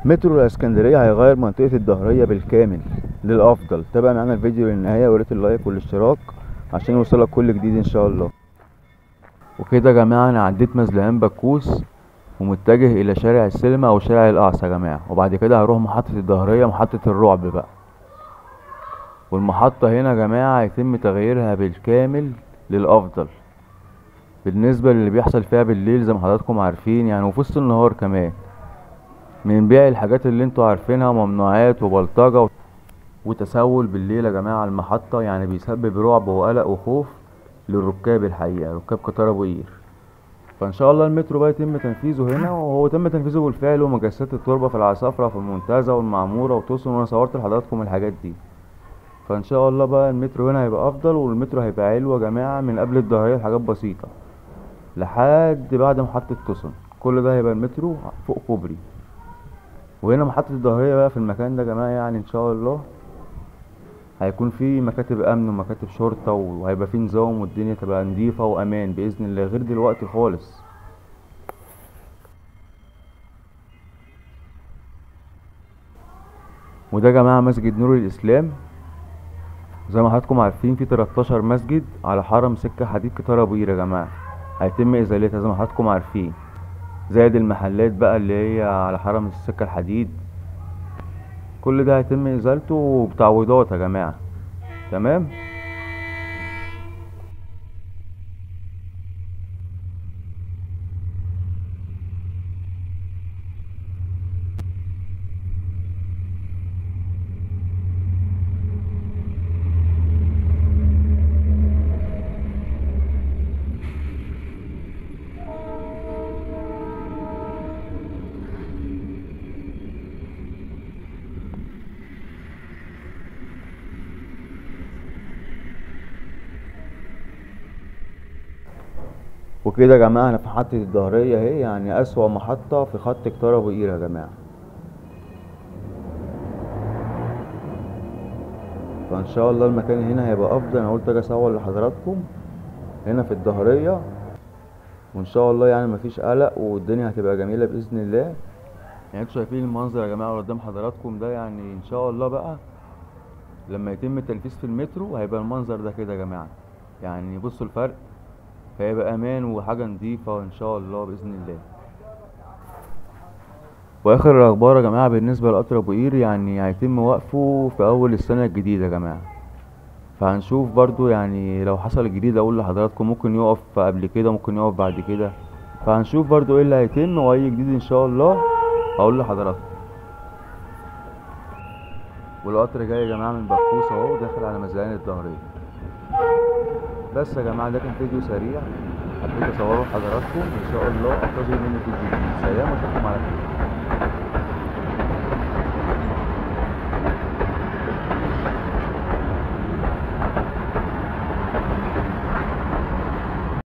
مترو الاسكندرية هيغير منطقة الدهرية بالكامل للافضل. تابع معانا الفيديو للنهاية، وريت ال like والاشتراك عشان يوصلك كل جديد ان شاء الله. وكده يا جماعة انا عديت مزلقان بكوس ومتجه الى شارع السينما او شارع الاقصى يا جماعة، وبعد كده هروح محطة الدهرية، محطة الرعب بقى. والمحطه هنا يا جماعة هيتم تغييرها بالكامل للافضل بالنسبة للي بيحصل فيها بالليل زي ما حضراتكم عارفين يعني، وفي وسط النهار كمان، من بيع الحاجات اللي انتوا عارفينها، ممنوعات وبلطجه وتسول بالليل يا جماعة على المحطة، يعني بيسبب رعب وقلق وخوف للركاب الحقيقة، ركاب قطار ابو قير. فان شاء الله المترو بقى يتم تنفيذه هنا، وهو تم تنفيذه بالفعل، ومجسات التربة في العصافره في المنتزه والمعموره وتوسن، وانا صورت لحضراتكم الحاجات دي. فان شاء الله بقى المترو هنا هيبقى افضل، والمترو هيبقى علو يا جماعة من قبل الظهريه لحاجات بسيطة لحد بعد محطة توسن، كل ده هيبقى المترو فوق كوبري. وهنا محطة الظهريه بقى في المكان ده يا جماعة، يعني ان شاء الله هيكون في مكاتب امن ومكاتب شرطه، وهيبقى في نظام، والدنيا تبقى نظيفة وامان باذن الله، غير دلوقتي خالص. وده يا جماعة مسجد نور الاسلام، زي ما حضراتكم عارفين في 13 مسجد على حرم سكة حديد قطار ابو قير يا جماعة، هيتم ازالتها زي ما حضراتكم عارفين، زائد المحلات بقى اللي هي على حرم السكة الحديد، كل ده هيتم ازالته وبتعويضات يا جماعة. تمام. وكده يا جماعة احنا في محطة الدهرية اهي، يعني اسوأ محطة في خط قطار ابو قير يا جماعة. فان شاء الله المكان هنا هيبقى افضل، انا قلت اجي اصور لحضراتكم هنا في الدهرية، وان شاء الله يعني مفيش قلق والدنيا هتبقى جميلة باذن الله. يعني انتوا شايفين المنظر يا جماعة قدام حضراتكم ده، يعني ان شاء الله بقى لما يتم التنفيذ في المترو هيبقى المنظر ده كده يا جماعة، يعني بصوا الفرق، فيبقى امان وحاجه نظيفة ان شاء الله باذن الله. واخر الاخبار يا جماعة بالنسبة لقطر ابو قير، يعني هيتم وقفه في اول السنة الجديدة يا جماعة، فهنشوف برضو يعني لو حصل الجديد اقول لحضراتكم، ممكن يقف قبل كده ممكن يقف بعد كده، فهنشوف برضو ايه اللي هيتم، واي جديد ان شاء الله اقول لحضراتكم. والقطر جاي يا جماعة من بكوس اهو، داخل على مزلقان الظهريه. بس يا جماعة ده كان فيديو سريع حبيت اصوره لحضراتكم، ان شاء الله انتظروا مني فيديو جديد. سلام واشوفكم على خير.